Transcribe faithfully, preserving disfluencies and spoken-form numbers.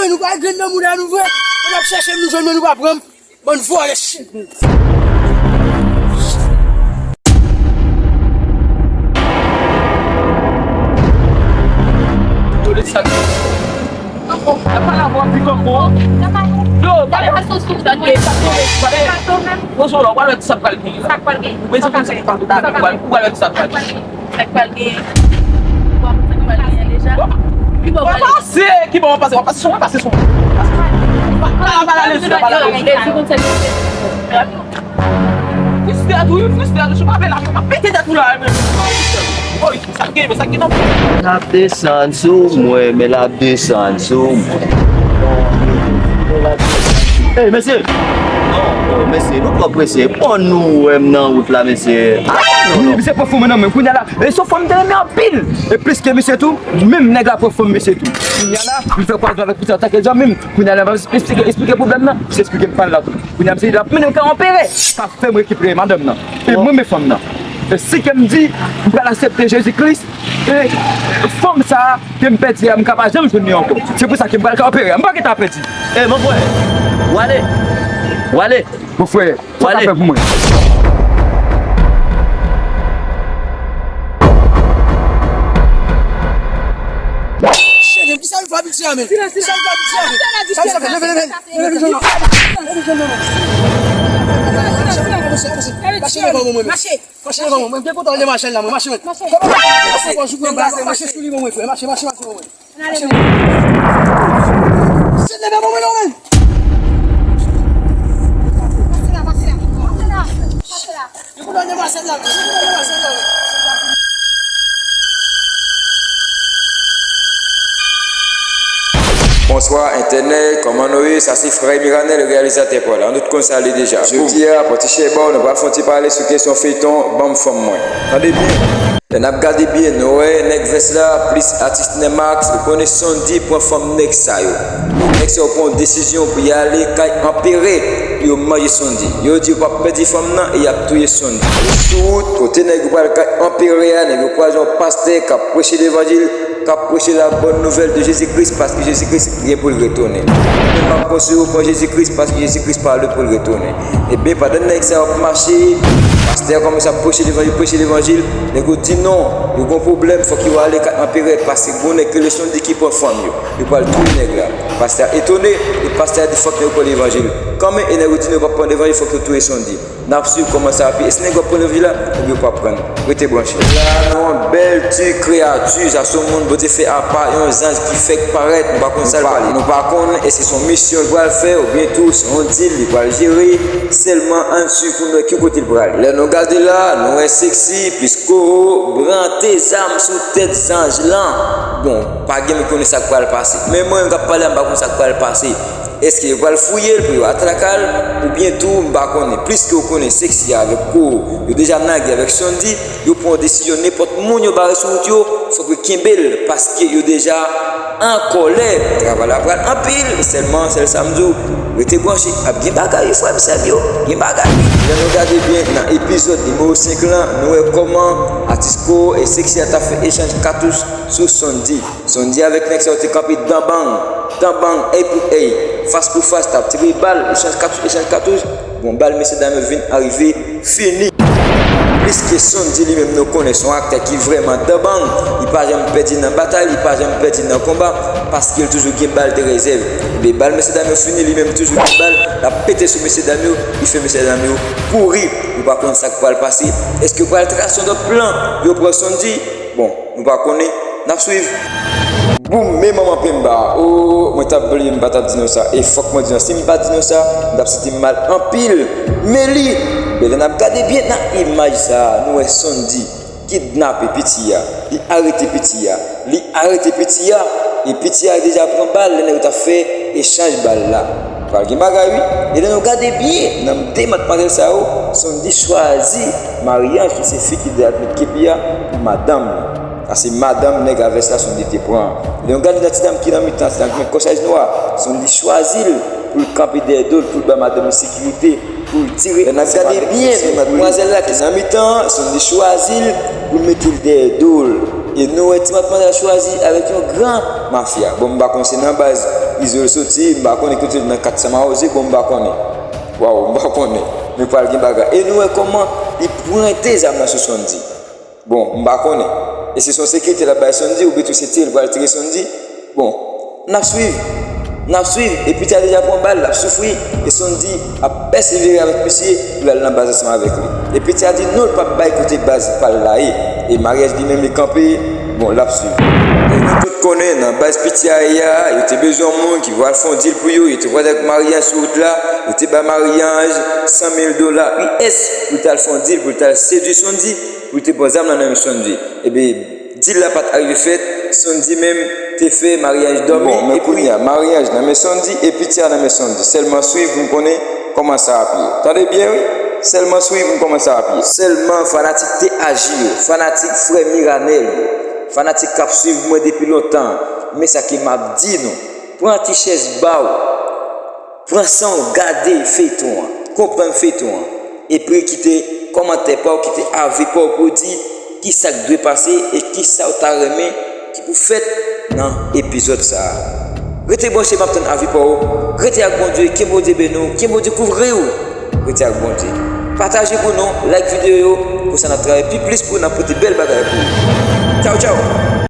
Nou pa grenn nan mouda nou vre. Lè n ap chèche m, nou jwenn mwen, nou pa pran m. Bann vòlè, shit. Yo, de sa. Yo, pale. Bonjou, la, ou pral wè sa k pral gen. Sa k pral gen. Ou pral wè sa k pral gen. Sa k pral gen? Ou ap sa k pral gen deja? Ou ap pase, ki bò w ap pase? W ap pase sou mwen, pase sou mwen. Pase sou mwen. Pa, pa, pa, pa, ale sou, pa, pa, ale sou. Frustrat ou, frustrat ou, pa pale la, pa pete tèt ou la, menm. Oy, sa k gen, sa k gen nan. L ap desann sou mwen, men l ap desann sou mwen. Ey, mesye! Non, non, mesye, nou twò prese. Bon, nou wè m nan wout la, mesye. Ah, non, non. Misye pran fanm nan men, kounye a la. E se yon fanm m te renmen anpil. E plis ke misye tou, menm nèg la pran fanm misye tou. Kounye a la, m fè kwaze avèk misye antanke zanmi m. Kounye a la, m ap esplike, esplike pwoblèm nan. Misye esplike m pa l la tou. Kounye a, misye di l ap mennen m kay anperè. Sa fè m rekipere madanm nan. E mwen, men fanm nan. E si ke m di, m pral aksepte Jezi Kris, e fanm sa a ke m pèdi a, m ka pa janm jwenn li ankò. Se pou sa ke m pral kay anperè. M pa gentan pèdi. E, mon frè, w ale. W ale. Mon frè, sa w ka fè pou mwen? Chèche, kisa yo fè piti a, men? Kisa yo fè piti a, men? Sa yo fè? Leve, leve, leve, leve, jèn nan. Leve, jèn nan, men. Mache, mache, mache. Mache devan mwen, mwen. Mache devan mwen, mwen. Mwen gen kontwòl de machin la, mwen. Mache, mwen. Mache. Mache, mache, mache sou li, mwen, mwen, frè. Mache, mache, mache, mwen. Mache, mwen. Se leve, mwen, mwen, mwen. Li pou donn demoiselle la, li pou donn demoiselle la. Bonswa, entènèt, kòman nou ye? Sa se frè Miranel, reyalizatè pa w la. Nou tout konn sa li deja. Jodi a, pou ti chè ba w, nou pral fè yon ti pale sou kesyon feyton Ban m fanm mwen. Tande byen. Lè n ap gade byen, nou wè nèg vès la, plis atis Nèmax, ou konnen Sondy pran fanm nèg sa yo. Nèg sa yo pran yon desizyon pou y ale kay anperè, pou yo manje Sondy. Yo di yo p ap pèdi fanm nan e y ap touye Sondy. Sou wout, kote nèg yo pral kay anperè a, nèg yo kwaze yon pastè k ap preche levanjil, k ap preche la bonne nouvelle de Jésus-Christ, paske Jezi Kris gen pou l retounen. Mwen, m ap konseye w pran Jezi Kris, paske Jezi Kris pale pou l retounen. Ebyen, pandan nèg sa yo ap mache, pastè a kòmanse ap preche levanjil, preche levanjil, nèg yo di non, yo gon pwoblèm, fòk yo ale kay anperè, paske gon nèg ke le Sondy ki pran fanm yo. Yo pral touye nèg la. Pastè a etone, e pastè a di fòk nèg yo pran levanjil. Kanmenm, e nèg yo di non, yo p ap pran levanjil, fòk yo touye Sondy. N ap swiv kòman sa ap ye. Èske nèg yo ap pran levanjil la? Oubyen yo p ap pran? Rete branche. La, nou yon bèl ti kreyati, sa se yon moun Bondye fè apa, yon zanj ki fèk parèt, nou pa konn sa l pale. Nou pa konn èske se yon misyon l pral fè, oubyen tou se yon deal li pral jere. Sèlman ann swiv pou n wè ki kote l prale. Lè nou gade la, nou wè Sexy plis Koro brante zam sou tèt zanj lan. Bon, pa gen moun ki konnen sa k pral pase. Men mwen menm k ap pale a, m pa konn sa k pral pase. Èske yo pral fouye l pou yo atraka l? Oubyen tou, m pa konnen. Pliske w konnen Sexy avèk Koro, yo deja nan gè avèk Sondy, yo pran yon desizyon, nenpòt moun yo bare sou wout yo, fòk yo kenbe l, paske yo deja an kòlè. Travay la pral anpil, sèlman, sèl sa m di w, rete branche, ap gen bagay wi, frè m, sè m yo, gen bagay. Lè nou gade byen, nan epizòd nimewo senk lan, nou wè kòman atis Koro e Sexy a t ap fè echanj katouch sou Sondy. Sondy avèk nèg sa yo te kanpe dan bang, dan bang, èy pou èy, fas pou fas, t ap tire bal, echanj katouch, echanj katouch. Bon, bal mesye dam yo vin arive fini. Pliske Sondy li menm nou konnen se yon aktè ki vrèman dan bang, li pa janm pèdi nan batay, li pa janm pèdi nan konba, paske l toujou gen bal de rezèv. Ebyen, bal mesye dam yo fini, li menm toujou gen bal, l ap pete sou mesye dam yo, li fè mesye dam yo kouri. Nou pa konn sa k pral pase. Èske yo pral trase yon lòt plan pou yo pran Sondy? Bon, nou pa konnen, n ap swiv. Boum, men manman penba. O, mwen t ap bliye, m pa t ap di nou sa. E fòk mwen di nou, si m pa di nou sa, m t ap santi m mal anpil. Men li, men lè n ap gade byen nan imaj sa a, nou wè Sondy kidnape piti a, li arete piti a, li arete piti a, e piti a deja pran bal lè nèg yo t ap fè echanj bal la. Pral gen bagay wi. E lè nou gade byen, nan de matmwazèl sa yo, Sondy chwazi Marie-Ange ki se fi ki deja t met kepi a pou madanm li. Sa se madanm nèg a vès la Sondy te pran an. Lè nou gade nan ti dam ki nan mitan, ti dam ki met kòchaj nwa, Sondy chwazi l pou l kanpe dèyè do l, pou l bay madanm li sekirite, pou l tire. Lè n ap gade byen, men matmwazèl la ki nan mitan an, Sondy chwazi l pou l mete l dèyè do l. E nou wè ti matmwazèl chwazi avèk yon gran mafya. Bon, m pa konn se nan baz Izo l soti, m pa konnen kote l nan kat san mawozo, bon, m pa konnen. Waw, m pa konnen. Men pral gen bagay. E nou wè kòman li pwente zam nan sou Sondy. Bon, m pa konnen. E se yon sekirite l ap bay Sondy, oubyen tou se tire l pral tire Sondy. Bon, n ap swiv. N ap swiv. E Pitya deja pran bal, l ap soufri. E Sondy ap pèsevere avèk misye pou l al nan baz ansanm avèk li. E Pitya di non, l p ap bay kote baz pa l la ye. E maryaj li menm li kanpe, bon, l ap swiv. E nou tout konnen nan baz Pitya ye a, yo te bezwen yon moun ki pral fè yon dil pou yo, yo te pral ak Maryaj sou wout la, yo te bay Maryaj san mil dola U S pou l t al fè yon dil, pou l t al sedui Sondy, pou l te pran zam nan nan men Sondy. Ebyen, dil la pa t arive fèt, Sondy menm te fè Maryaj dòmi. Bon, men kounye a, Maryaj nan men Sondy e Pitya nan men Sondy. Sèlman swiv pou n konnen kòman sa ap ye. Tande byen, wi. Sèlman swiv pou n konnen kòman sa ap ye. Sèlman fanatik T A J yo, fanatik frè Miranel yo, fanatik k ap swiv mwen depi lontan, men sa ke m ap di nou. Pran ti chèz ba w. Pran san w, gade feyton an, konprann feyton an, epi kite kòmantè pa w, kite avi pa w pou w di kisa k dwe pase e kisa w ta renmen ki pou fèt nan epizòd sa a. Rete branche, m ap tann avi pa w. Rete ak Bondye, ke Bondye beni w, ke Bondye kouvri w. Rete ak Bondye. Pataje pou nou, like videyo yo, konsa n ap travay pi plis pou n ap pote bèl bagay pou ou. Tchaw, tchaw!